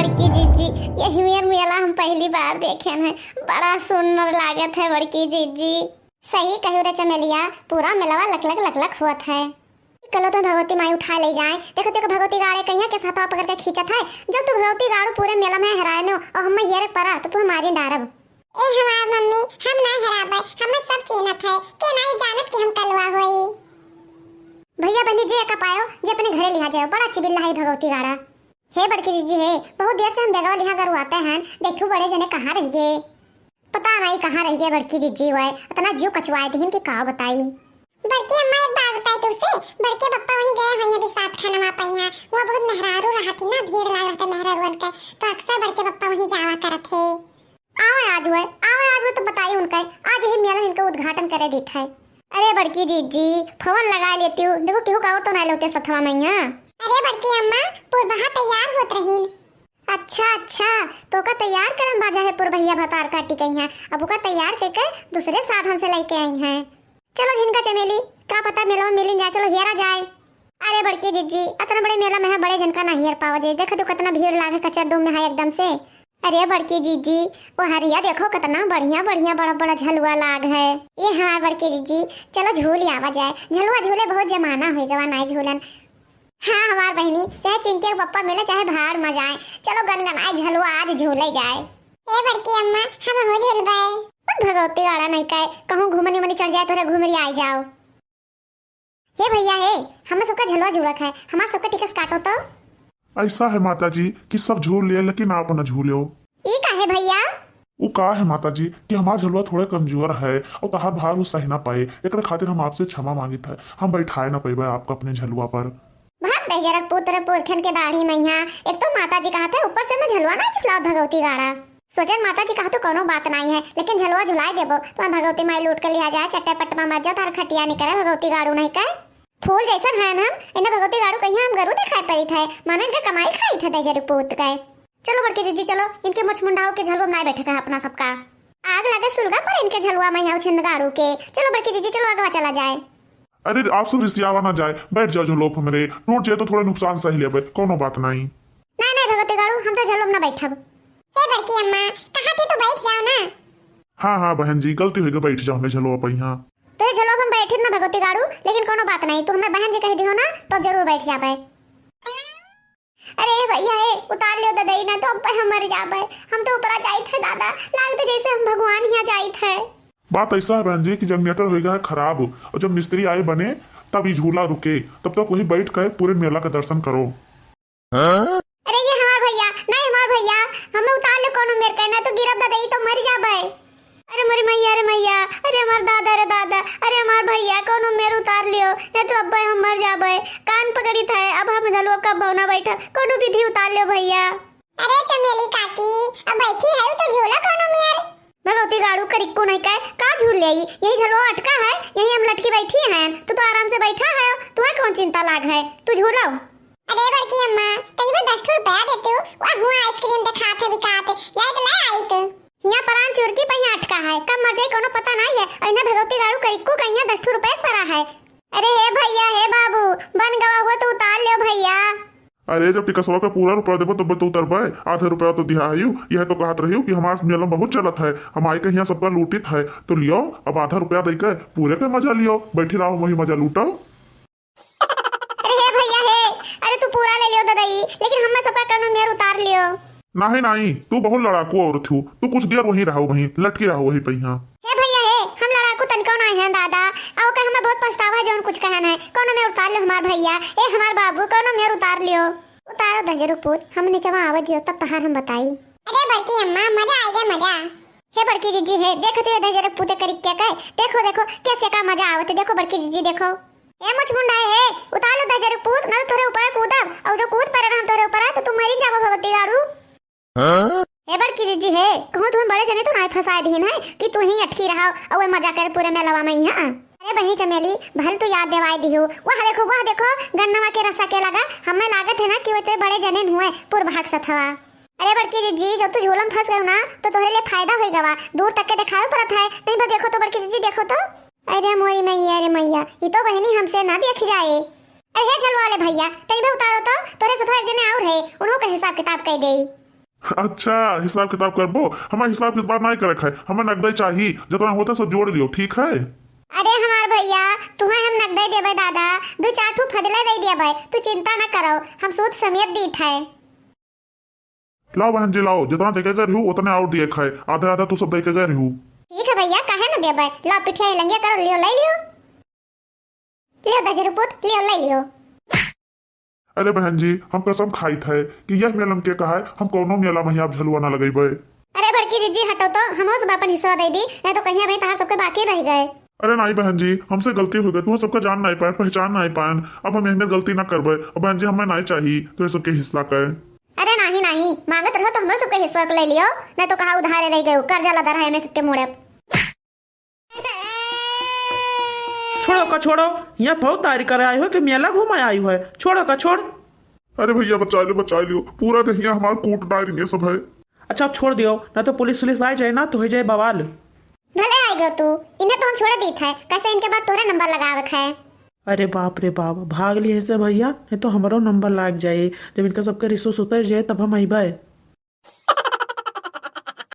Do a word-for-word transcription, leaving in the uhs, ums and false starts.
बड़की जिज्जी, यही मेर मेला हम पहली बार देखेन है, बड़ा सुंदर लागत है बड़की जिज्जी। सही कहू रे चमेलिया, पूरा मेलवा लकलक लकलक होत है। कलो तो भगवती माई उठा ले जाए, देखो देखो भगवती गाड़े कहिया के हाथवा पकड़ के खींचत है, जो तू भगवती गाड़ू पूरे मेला में हेराए नो और हमें हेरे परा तो तू मारी डारब। ए हमार मम्मी, हम ना हेराबे, हमें सब चीन्हत है, के नाई जानत कि हम कलवा होई। भैया बहनी जे एका पायो, जे अपने घरे लिहा जाओ, बड़ा चिबिल्ला है भगवती गाड़ा। हे बड़की जिज्जी हे, बहुत देर से हम बेगवा लिहा गरुआते हैं, देखू बड़े जने कहाँ रह गए। पता नहीं कहाँ रह गए बड़की जिज्जी, वह इतना जीव कचवाए दिहिन कि का बताई। बड़की अम्मा, एक बात बताई तुमसे, बड़के पप्पा वहीं गए हुए हैं अभी सात खाना वहाँ पे यहाँ, वहाँ बहुत मेहरारू रहती ना, भीड़ लाग रहता मेहरारुअन के, तो अक्सर बड़के पप्पा वहीं जावा करत है। आवे आज हुए, आवे आज हुए तो बताई उनका, आज ही मेला इनका उद्घाटन करे देत है। अरे बड़की जिज्जी, फोन लगा लेती हूँ, देखो केहू का और तो ना लेते सथवा में यहाँ। अरे बड़की अम्मा, पुरबहा तैयार होत रहीन। अच्छा अच्छा, तो का तैयार करन बाजा है पुरबहिया भतार काटी कहीं है, अब ओका तैयार करके दूसरे साधन से लेके आई हैं। चलो झिनका चमेली, का पता मेलवा मिलिन जाए, चलो हेरा जाए। अरे बड़की जिज्जी, अतना बड़े मेला में है, बड़े झिनका ना हेर पावा जाए, देखो तो कितना भीड़ लागे कचर दो में है एकदम से। अरे बड़की जिज्जी, वो हरिया देखो कितना बढ़िया बढ़िया बड़ा बड़ा झलुआ लाग है। ये हमार बड़की जिज्जी, चलो झूल आवा जाए, झलुआ झूले बहुत जमाना हो गवा नाई झूलन। हाँ हमार बहनी, चाहे चिंकी के पप्पा मिले चाहे भाड़ में जाए, चलो गनगनाए झलुआ आज झूले जाए। ए बड़की अम्मा, हम हो झूलबे। उठ भगवती गाड़ा नहीं कहे, कहूँ घुमनी मनी चढ़ जाए तोरे घुमरी आई जाओ। हे भैया हे, हमें सबका झलुआ झूलक है, हमार सबका टिकस काटो तो। ऐसा है माता जी कि सब झूल लिए लेकिन आप न झूलो। ई का है भैया? उ का है माता जी कि हमार झलुआ थोड़ा कमजोर है और तहार भार उ सह ना पाए, एकरे खातिर हम आपसे क्षमा मांगित है, हम बैठाए ना पैबे आपका अपने झलुआ पर। भाग दे जरक पुत्र पुरखन के दाढ़ी मैया, एक तो माता जी कहत है ऊपर से मैं झलुआ ना झुलाओ भगवती गाड़ा। सोचन माता जी कहा तो कोनो बात नाई है, लेकिन झलुआ झुलाए देबो, तो भगवती माई लूट के लिहा जाए, चट्टे पट्ट में मर जाओ, तार खटिया नहीं करे भगवती गाड़ू नहीं कहे। फूल जैसन हन हम, इन्हें भगवती गाड़ू कहिया हम गरु दिखाई पड़ित है, मानो इनका कमाई खाई थे दे जरक पूत के। चलो बड़की जिज्जी चलो, इनके मुछ मुंडाओ के झलुआ में नाई बैठे का अपना सबका। आग लगे सुलगा पर इनके झलुआ में है उछिंद गाड़ू के। चलो बड़की जिज्जी चलो अगवा चला जाए। अरे आप सब रिसियावा ना जाए, बैठ जाओ झलुआ पे हमरे, टूट जाए तो थोड़ा नुकसान सह लेबे, कोनो बात नाई। नाई नाई भगवती गाड़ू, हम तो झलुआ में ना बैठब। हे बड़की अम्मा, कहा थे तो बैठ जाओ ना। हाँ हाँ बहन जी, गलती हो गई, बैठ जाओ हमरे झलुआ पे यहाँ। तो ये झलुआ पे हम बैठे ना भगवती गाड़ू, लेकिन कोनो बात नाई, तू हमें बहन जी कह दियो ना तो जरूर बैठ जाबे। अरे भैया हे, उतार लियो ददई ना तो अब हम मर जाबे। हम तो ऊपरा जाइत है दादा, लागत जैसे हम भगवान यहाँ जाइत है। बात ऐसा है बहन जी कि जनरेटर हो गया है खराब, और जब मिस्त्री आए बने तब ये झूला रुके, तब तक वही बैठ कर पूरे मेला का दर्शन करो। अरे ये हमार भैया, नहीं हमार भैया, हमें उतार ले कोनो मेर के, ना तो गिरब ददई तो मर जाबे। अरे मोरी मैया रे मैया, अरे हमार दादा रे दादा, अरे हमार भैया कोनो मेर उतार लियो, नहीं तो अब्बे हम मर जाबे। कान पकड़ी था, अब हम झलुआ कब भवना बैठा, कोनो विधि उतार लियो भैया। अरे चमेली काकी, अब बैठी है तो झूलो कोनो मेर। भगवती गाड़ू करिक्को नहीं का, का झूल ले आई? यही झलुआ अटका है, यही हम लटकी बैठी हैं, तू तो आराम से बैठा है, तुम्हें कौन चिंता लाग है, तू झूलो। अरे बड़की अम्मा, तनी बस दस ठो रुपया देते हो, वह हुआ आइसक्रीम दिखात है बिकात, जाए तो ले आई तो। हिया परान चुरकी पहिया अटका है, कब मर जाई कोनो पता नहीं है। अइना भगवती गाड़ू करिक्को कहिया दस ठो रुपया परा है। अरे हे भैया, हे बाबू, बन गवा हुआ तो उतार लियो भैया। अरे जब टिकसवा का पूरा रुपया देबो तब तो उतरबे, आधा रुपया तो दिहा हयू। यह तो कहत रहियो कि हमार मेला बहुत चलत है, हम आई कहिया सबका लूटित है, तो लियो अब आधा रुपया दे के पूरे के मजा लियो, बैठी रहो वही मजा लूटो। अरे हे भैया हे, अरे तू पूरा ले लियो ददई, लेकिन हमें सबका कौनो मेर उतार लियो। नाही नाही, तू बहुत लड़ाकू औरत हू, तू कुछ देर वहीं रहो, वहीं लटकी रहो वहीं पहिया। हे भैया हे, हम लड़ाकू तनिको नाही हैं दादा, और का हमें बहुत पछतावा है जौन कुछ कहन है, कौनो मेर उतार लियो हमार भैया, ए हमार बाबू कौनो मेर उतार लियो। उतारो दजरू पूत, हम नीचवा आवे दियो तब तहार हम बताई। अरे बड़की अम्मा, मजा आएगा मजा। हे बड़की जीजी हे, देखत हो दजरू पूत करी क्या कहे, देखो देखो कैसे का मजा आवत है, देखो बड़की जीजी देखो। ए मुछ मुंडा हे, उतार लो दजरू पूत, ना तो तोरे ऊपर कूदब, और जो कूद पड़े ना हम तोरे ऊपर, तो तू मरी जाबो भगवती गाड़ू। हाँ? ए बड़की जीजी हे, कहूँ तुम्हें बड़े जने तो नाई फंसाए दिहिन है कि तू ही अटकी रहा और मजा कर पूरे मेलवा में यहाँ। अरे बहनी चमेली, भल तू याद देवाए दिहू। वाह देखो, वाह देखो, गन्नवा के रसा के लगा। हमें लागत है ना कि वो इतने बड़े जने हुए पुरभाग सथवा। अरे बड़की जीजी, जब तू झूलम फंस गयो ना, तो तोहरे लिए फायदा होई गवा। दूर तक के दिखावे पड़त है, नहीं भर देखो तो बड़की जीजी, देखो तो। अरे मोरी मैया रे मैया, ये तो बहनी हमसे ना देख जाए। अरे हे झलवा वाले भैया, तनी भर उतारो तो, तोरे सथवा एक जने और है, उन्हों का हिसाब किताब कह देई। अच्छा, हिसाब किताब करबो? हमें हिसाब किताब नाहीं करे के है, हमें नगदे चाही, जितना होता सब जोड़ लियो, ठीक है? अरे हमार भैया, तुहें हम नगदे देबे दादा, दू चार ठो फजले दे देबे, तू चिंता न करो, हम सूद समेत दीत है। लाओ बहन जी, लाओ, जितना देके गए रहू, उतने और दिए खाए, आधा आधा तू सब देके गए रहू। ठीक है भैया, काहे न देबे? लाओ पिठिया लंगिया करो, लियो, ले लियो। लियो दजरू पूत, लियो, ले लियो। अरे बहन जी, हम कसम खाइत है कि यह मेलम के कहा है, हम कौनो मेला में अब झलुआ ना लगेबे। अरे बड़की जिज्जी, हटो तो, हमहू सब अपन हिस्सा दे दी, नहीं तो कहीं अभी तहार सबके बाकी रह गए। अरे नाहीं बहन जी, हमसे गलती हो गई, तुम सबका जान नाहीं पाएन, पहचान नाहीं पाएन, अब हम एहमेर गलती ना करबे। अब बहन जी, हमें नाहीं चाही तो ये सबके हिस्सा के। अरे नाहीं नाहीं, मांगत रहो तो हमरो सबके हिस्सा के ले लियो, नहीं तो कहा उधारे रह गए, कर्जा लदा रहे हमें सबके मुड़े। छोड़ो का छोड़ो, यहाँ फौजदारी करे आयो है कि मेला घूमे आयो है? छोड़ो का छोड़। अरे भैया बचा लियो, बचा लियो, पूरा देहिया हमार कूट डाल रही है सब है। अच्छा अब छोड़ दियो, ना तो पुलिस वुलिस आ जाए ना तो हो जाए बवाल। भले आइ गयो तू, इन्हें तो हम छोड़े दीत है, कैसे इनके बाद तोहरे नंबर लगावे के है। अरे बाप रे बाप, भाग लिए से भैया, नहीं तो हमरो नंबर लाग जाए। जब इनका सबके रिसोर्स उतर जाए तब हम अइबे।